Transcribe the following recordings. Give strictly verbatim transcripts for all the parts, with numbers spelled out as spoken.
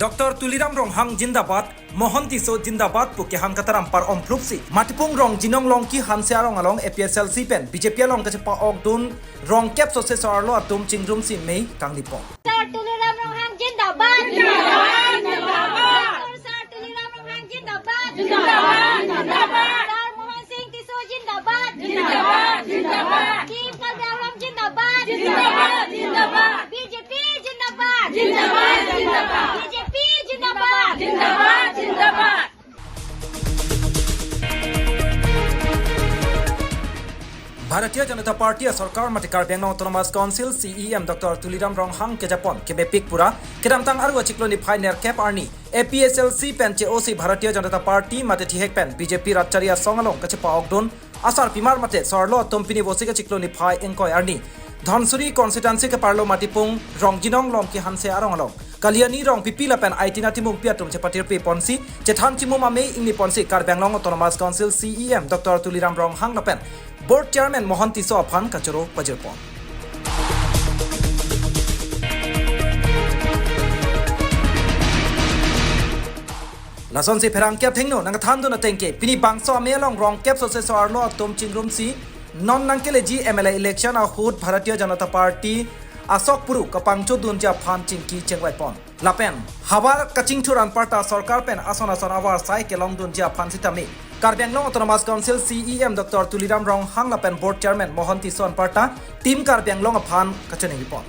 Doctor Tuliram Ronghang jindabad, Mohan Tisso jindabad pu kehang kataram par-om phlupsi Matipung Rongjinong Longki Hanse arong along A P H L C pen B J P along kachepa-okdun rongkep sose so-arlo atum chingrumsi mei kanglipon. Sir Tuliram Ronghang jindabad. Jindabad, jindabad. Sir Tuliram Ronghang jindabad. Jindabad, jindabad. Sir Mohan Singh Tisso jindabad. Jindabad, jindabad. Team Karbi Anglong jindabad. Jindabad, jindabad. B J P jindabad. Jindabad, jindabad. B J P jindabad. Jindabad, jindabad. Bharatiya Janata Party asorkar mate Karbi Anglong Autonomous Council C E M Doctor Tuliram Ronghang kejapon kemepik pura kedamtang aru achiklo niphai nerkep arni A P H L C pen che-osi Bharatiya Janata Party mate thihek pen B J P Ratchari asong along kachepa-okdun asarpimar mate so-arlo atum pini Vosik achiklo niphai ingkoi arni Dhansiri constituency keparlo Matipung Rongjinong Longki Hanse arong along Kalyani Rongpipi lapen Aitina Timungpi atum chepatirpi ponsi chethan chimum amei ingni ponsi Karbi Anglong Autonomous Council C E M Doctor Tuliram Ronghang lapen Board Chairman Mohan Tisso aphan kachoro pajirpon. Lasonsi pherangke athengno nangthandun atengke pini bangso amei along rongkep sose so-arlo atum chingrumsi non nangkeleji M L A election ahut Bharatiya Janata Party asok puru kapangchodunji aphan chingki chengvaipon. Lapen havar kachingthur anparta sorkar pen ason ason avarsai kelongdunji aphan sitame Karbi Anglong Autonomous Council C E M Doctor Tuliram Ronghang lapen Board Chairman Mohan Tisso anparta Team Karbi Anglong aphan kachiningpon.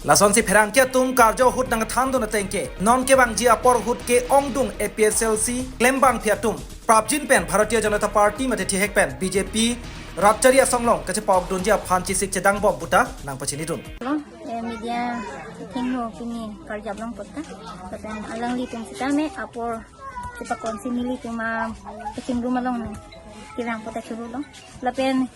Lasonsi pherangke atum karjo ahut nangthandun atengke non kevangji apor ahut ke-ongdung A P H L C klembangpi atum prapjin pen Bharatiya Janata Party mate thihek pen B J P Ratchari asong along kachepa-okdunji aphan chesik chedangbom puta nangpachinidun. Lo, eh, media athengno pini karjap long puta. Lapen alanglitum sitame apor chepakonsi nelitum a kachingrum along nangkevang puta churu lo. Lapen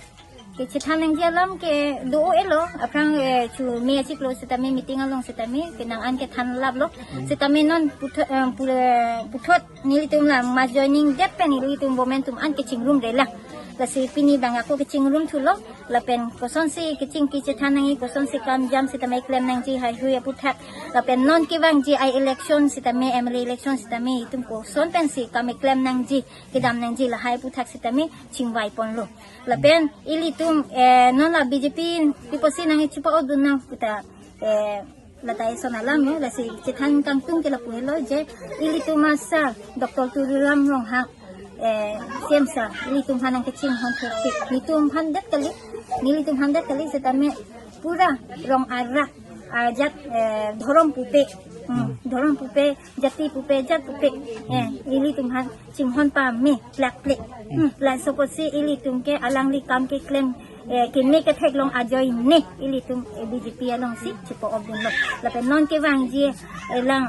kechethan nangji alam ke do-o-e lo, aphrang, eh, chu me achiklo sitame meeting along sitame kenang an kethan laplo. Sitame non puthot, eh, pu-, eh, puthot nelitum la mass joining det pen nelitum women atum an kechingrumre lang. Lasi pini bang ako kechingrum thulo, lapen kosonsi kechingki chethan nangji, kosonsi kam jam sitame klem nangji haihui aputhak. Lapen non kevangji ai election sitame M L A election sitame itum koson pensi kam keklem nangji, kedam nangji lahai aputhak sitame chingvaiponlo. Lapen ilitum, eh, non la B J P pi apotsi nangchepa-okdun nang puta, eh, lata eson alam lo, lasi chethan kangtung ke lapu helo je ilitum asar Doctor Tuliram Ronghang, eh, C E M sir, ilitum aphan nangkachinghon thurpik. Nelitum aphan det kali, nelitum aphan det kali sitame pura rong arak, ajat, eh, dhorom pupe, hmm, dhorom pupe, jati pupe, jat pupe, eh, ilitum aphan chinghon pame plak plek. Hmm, laso apotsi ilitum ke alangli kam keklem, eh, keme ketheklong ajoine ilitum, eh, B J P alongsi chepa-okdunlo. Lapen non kevangji, eh, lang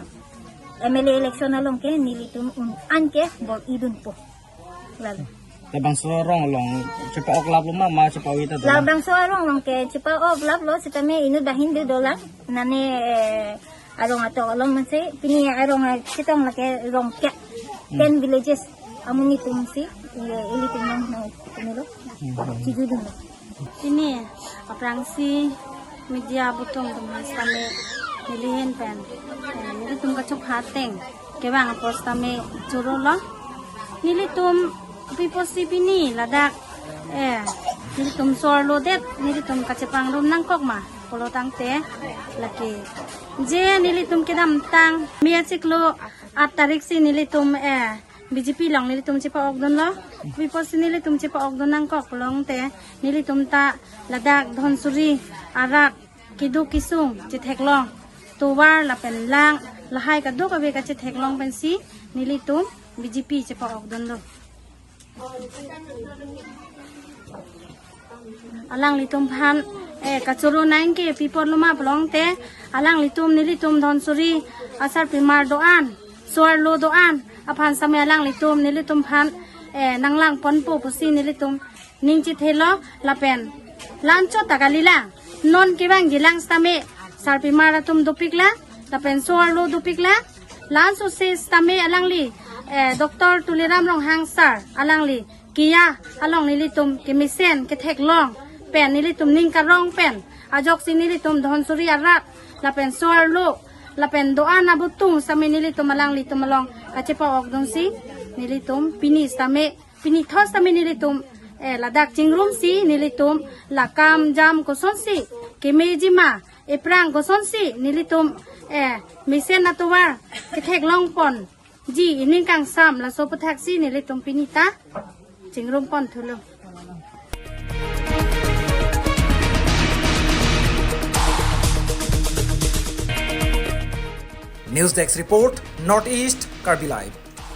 M L A election along ke nelitum un an ke bor-idunpo. Lalo. Labangso arong along chepa-ok laplo ma, ma chepa-oi ta dolang? Labangso arong along ke chepa-ok laplo sitame inut banghini dolang. Nane, eh, arong atok along mansi pini arong, eh, chetong lake rongkep. Hmm. Ten villages amonit atumsi, eh, ilitum along na pini lo. Hmm. Chejudunlo. Pini aphrangsi media abutung atum sitame neli ahin pen, eh, nelitum kachokha ateng kevang apot sitame choro lo. Nelitum pi apotsi pini ladak, eh, nelitum so-arlo det nelitum kachepangrum nangkok ma pulo tangte lake je nelitum kedamtang me achiklo aat tariksi nelitum, eh, B J P along nelitum chepa-okdunlo. Pi apotsi nelitum chepa-okdun nangkok pulo tangte nelitum ta ladak Dhansiri arat keduk kesung chetheklong, tovar lapen lang lahai kadokave kachetheklong pensi nelitum B J P chepa-okdunlo. Alanglitum aphan, eh, kachoro nangji ke pi apotlo ma pulo tangte alanglitum nelitum Dhansiri asarpimar do-an, so-arlo do-an aphan sitame alanglitum nelitum aphan, eh, nanglangponpo pusi nelitum ning chethelo lapen la-anchot ta kalilang, non kevangji lang sitame sarpimar atum dopiklang lapen so-arlo dopiklang. La-anchotsi sitame alangli, eh, Doctor Tuliram Ronghang sir alangli keya along nelitum kemesen ketheklong pen nelitum ning karong pen ajoksi nelitum Dhansiri arat lapen so-arlo Lapen do-an abutung sitame nelitum alanglitum along kachepa-okdunsi nelitum pini sitame, pini thos sitame nelitum, eh, ladak chingrumsi nelitum la kam jam kosonsi kemejima, ephrang kosonsi nelitum, eh, mesen atovar ketheklongponji ining kangsam laso aphuthaksi nelitum pini ta chingrumpon thulo. News Desk Report, North East Karbi Live.